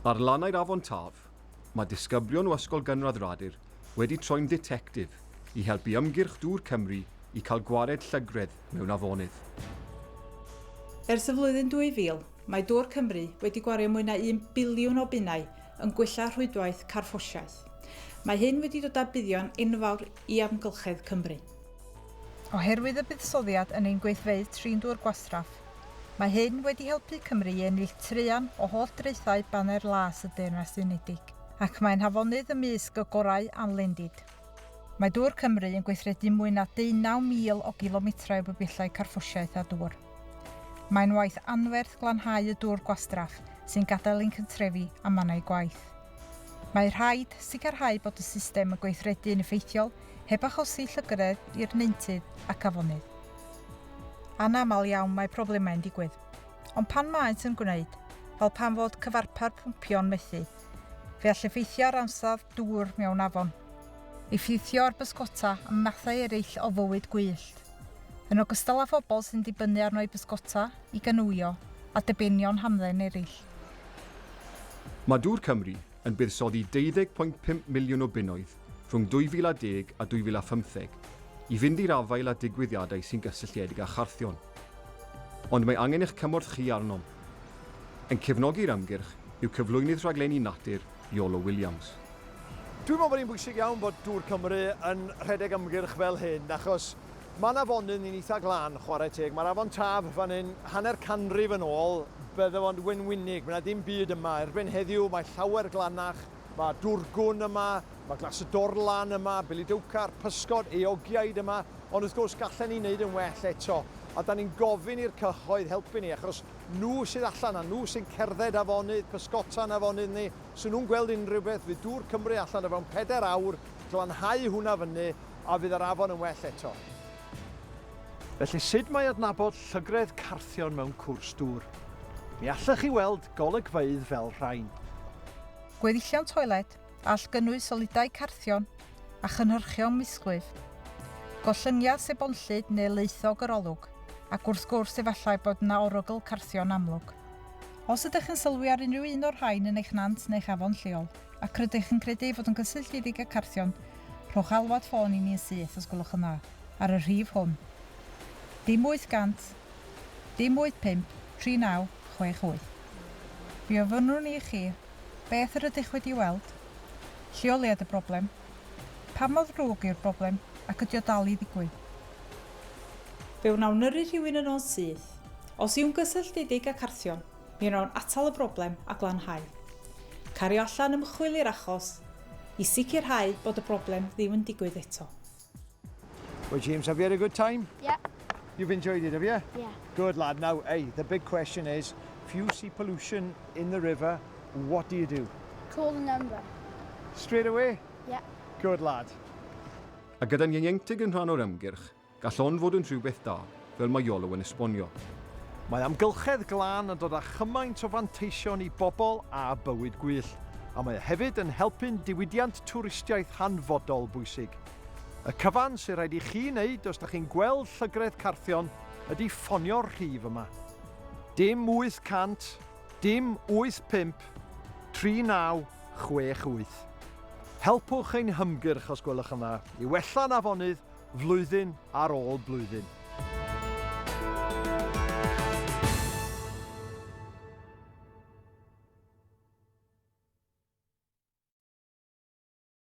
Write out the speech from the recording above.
Ar lannau'r Afon Taf, mae disgyblion o Ysgol Gynradd Radur wedi troi'n dditectif i helpu ymgyrch Dŵr Cymru i cael gwared llygredd mewn afonydd. Ers y flwyddyn 2000, mae Dŵr Cymru wedi gwario mwy na un biliwn o bunnau yn gwella rhwydwaith carffosiaeth. Mae hyn wedi dod â buddion enfawr i amgylchedd Cymru. Oherwydd y buddsoddiad yn ein gweithfeydd trin dŵr gwastraff, mae hyn wedi helpu Cymru i ennill traean o holl draethau Baner Las y Deyrnas Unedig, ac mae'n hafonydd ymysg y gorau anlendid. Mae Dŵr Cymru yn gweithredu mwy na 19,000 o gilometrau o bibellau carffosiaeth a dŵr. Mae'n waith anferth glanhau y dŵr gwastraff sy'n gadael ein cyntrefi a mannau gwaith. Mae rhaid sicrhau bod y system yn gweithredu'n effeithiol heb achosi llygredd i'r nentydd ac afonydd. Anaml iawn mae problemau'n digwydd, ond pan maent yn gwneud, fel pan fod cyfarpar pwmpio'n methu, fe all effeithio ar ansawdd dŵr mewn afon, effeithio ar bysgota a mathau eraill o fywyd gwyllt, yn ogystal â phobl sy'n dibynnu arno i bysgota, i ganŵio, a dibenion hamdden eraill. Mae Dŵr Cymru yn buddsoddi 12.5 miliwn o bunnoedd rhwng 2010 a 2015 i fynd i'r afael â digwyddiadau sy'n gysylltiedig â charthion. Ond mae angen eich cymorth chi arnom. Yn cefnogi'r ymgyrch yw cyflwynydd rhaglenni natur, Iolo Williams. Dwi'n meddwl bod hi'n bwysig iawn bod Dŵr Cymru yn rhedeg ymgyrch fel hyn, achos mae'n afonydd ni'n eitha glân, chwarae teg. Mae'r afon Taf fan hyn, hanner canrif yn ôl, bydde fo'n wenwynig, mae 'na ddim byd yma. Erbyn heddiw mae llawer glanach, Mae dwrgwn yma, mae glas y dorlan yma, bilidowcar, pysgod, eogiaid yma, ond wrth gwrs gallen ni wneud yn well eto. A da ni'n gofyn i'r cyhoedd helpu ni, achos nhw sydd allan a nhw sy'n cerdded afonydd, pysgota'n afonydd ni, so nhw'n gweld unrhyw beth, fydd Dŵr Cymru allan o fewn pedair awr, glanhau hwnna fyny, a fydd yr afon yn well eto. Felly sut mae adnabod llygredd carthion mewn cwrs dŵr? Mi allech chi weld golygfeydd fel rhain. Gweddillion toiled, a all gynnwys solidau carthion a chynhyrchion misglwyf, gollyngiad sebonllyd neu laethog yr olwg, ac wrth gwrs efallai bod yna orogl carthion amlwg. Os ydych yn sylwi ar unrhyw un o'r rhain yn eich nant neu'ch afon lleol, ac rydych yn credu ei fod yn gysylltiedig â carthion, rhowch alwad ffôn i ni yn syth os gwelwch yn dda, ar y rhif hwn. Dim 800, dim 85, 3968. Fe ofynnwn i chi, beth yr ydych wedi weld? Lleoliad y broblem? Pa mor ddrwg yw'r broblem ac ydy o dal i ddigwydd? Fe wnawn yrru rhywun yno'n syth. Os yw'n gysylltiedig â carthion, Mi wnawn atal y broblem a glanhau. Cario allan ymchwil i'r achos i sicrhau bod y broblem ddim yn digwydd eto. Well, James, have you had a good time? Yeah. You've enjoyed it, have you? Yeah. Good lad. Now, hey, the big question is, if you see pollution in the river, what do you do? Call the number. Straight away? Yeah. Good lad. A gyda'n ieuenctid yn rhan o'r ymgyrch, Gall ond fod yn rhywbeth da, fel mae Iolo yn esbonio. Mae amgylchedd glân yn dod â chymaint o fanteision i bobl a bywyd gwyllt, a mae o hefyd yn helpu'n diwydiant twristiaeth hanfodol bwysig. Y cyfan sy'n rhaid i chi wneud os da chi'n gweld llygredd carthion ydy ffonio'r rhif yma. Dim 800, dim 85, 3968. Helpwch ein hymgyrch os gwelwch yn dda i wella'n afonydd flwyddyn ar ôl blwyddyn.